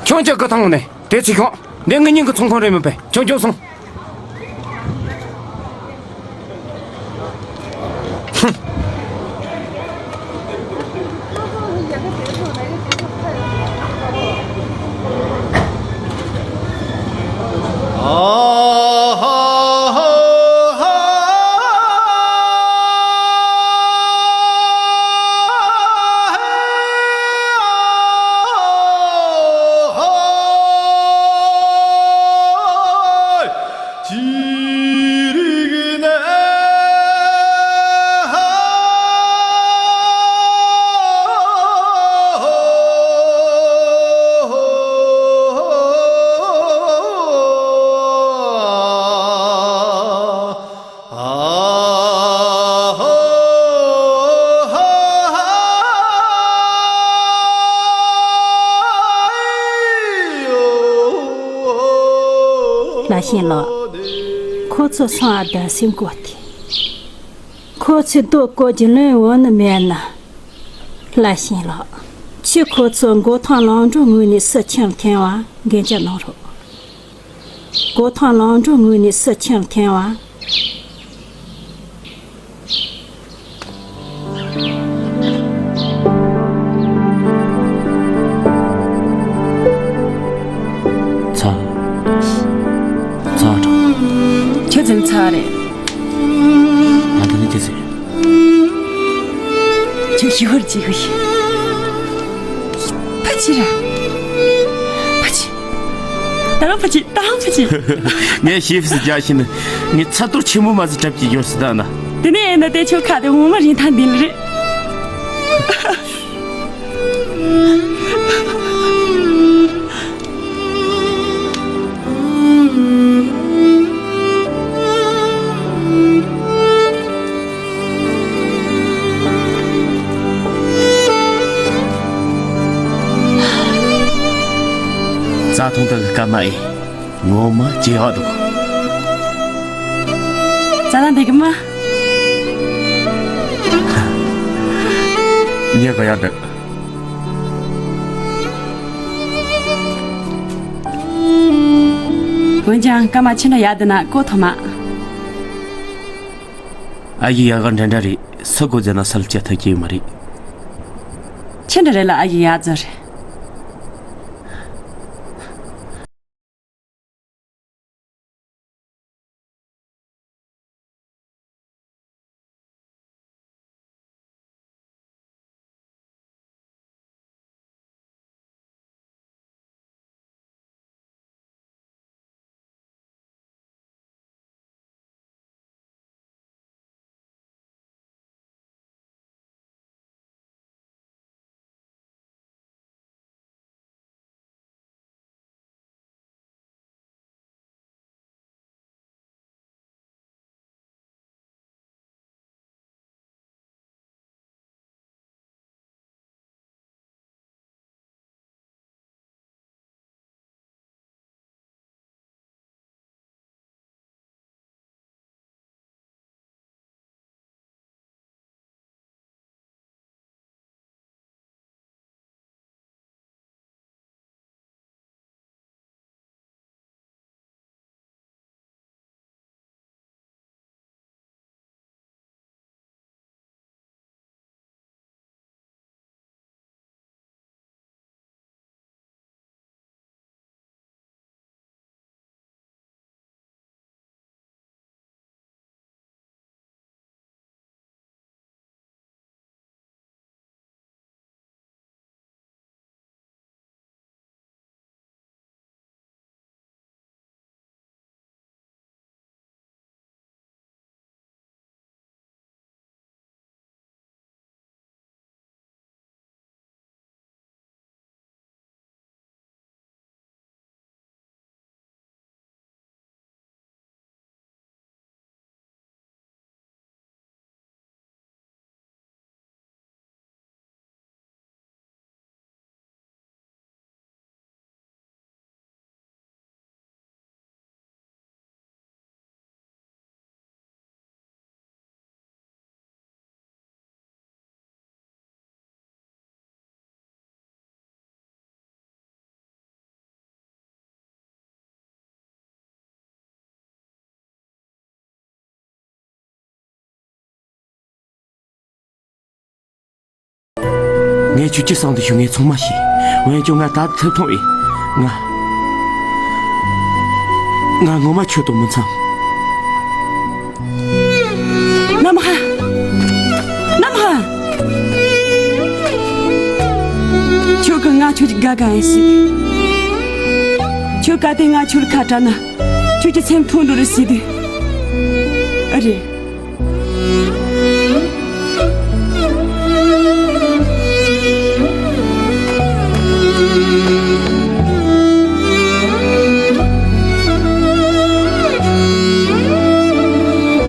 ཁྱོད་ཀྱི་སྐུ་ཐང་ནས་དེ་ཚིག་ཁོང་འདི་ངེད་གཉིས་ཀྱི་ཚོང་ཁང་རེད་མིན་པས། ཁྱོད་ཁྱོད་སོང་། ལ་ཤིང་ལོ། ཁོ་ཚོ་སོང་ཨ་ད་སེམས་གོ་ཐེ། ཁོ་ཚོས་རྡོ་བཀོལ་རྒྱུ་ལོན་འོང་ནི་མེད་ན། ལ་ཤིང་ལོ། ཁྱོས་ཁོ་ཚོ་མགོ་ཐང་ལང་འགྲོ་ངོས་ནས་སུ་ཁྱིམ་འཐེན་བ་འགན་ཅག་གནང་རོགས། མགོ་ཐང་ལང་འགྲོ་ངོས་ནས་སུ་ཁྱིམ་འཐེན་བ། ཚ། ཚ་དྲག་ཁྱེད་ཚོའི་ཚ་རེད། ང་ད་ནི་དེ་ཟེར། ཁྱོད་ཤི་ཧོར་ཅི་ཧོར་ཤི། ཕ་ཆི་ར། ཕ་ཆི། ད་རང་ཕ་ཆི། ད་རང་ཕ་ཆི། ངས་ཤི་ཧོར་སི་རྒྱ་ཤི་ནི། ངས་ཚ་ཏོ་ཆེན་མོ་མ་ཟི་གྲབ་ཀྱི་ཡོད་སི་ད་ན། དེ་ནས་ཨེ་ན་དེ་ཆོ་ཁ་དེ་ངོ་མ་རིན་ཐང་ལྡན་རེད། རྩྭ་ཐང་དུ་སྐར་མ་ཨེ། ངོ་མ་ཇེ་ཧ་འདུག་རྩྭ་ཐང་འདི་གི་མ། ཉེ་ག་ཡ་འདུག་འོན་ཀྱང་སྐར་མ་ཆེ་འདྲ་ཡ་འདི་ན་ཀོ་ཐོ་མ། ཨ་ཡི་ཡ་ག་འདྲ་འདྲ་རེད། སུ་གོ་ཟེར་ན་སལ་ཅ་ཐ་ཀྱི་མ་རེད། ཆེ་འདྲ་རེད་ལ་ཨ་ཡི་ཡ་ཛ་རེད། ངས་ཁྱོད་ཀྱི་སང་དུ་ཞུ་ངས་ཚང་མ་ཤེས། འོན་ཀྱང་ང་ད་ཐུབ་ཐོང་ཨེ། ང་ང་ངོ་མ་ཁྱོད་དང་མི་འཚམ། ནམ་ཧ། ནམ་ཧ། ཁྱོད་ཀྱི་ང་ཁྱོད་ཀྱི་དགའ་དགའ་ཨེ་སྲིད། ཁྱོད་ག་དེ་ང་ཁྱོད་ཁ་བྲལ་ན། ཁྱོད་ཀྱི་སེམས་ཐོན་འགྲོ་རེད་སྲིད་དུས། ཨ་རེད།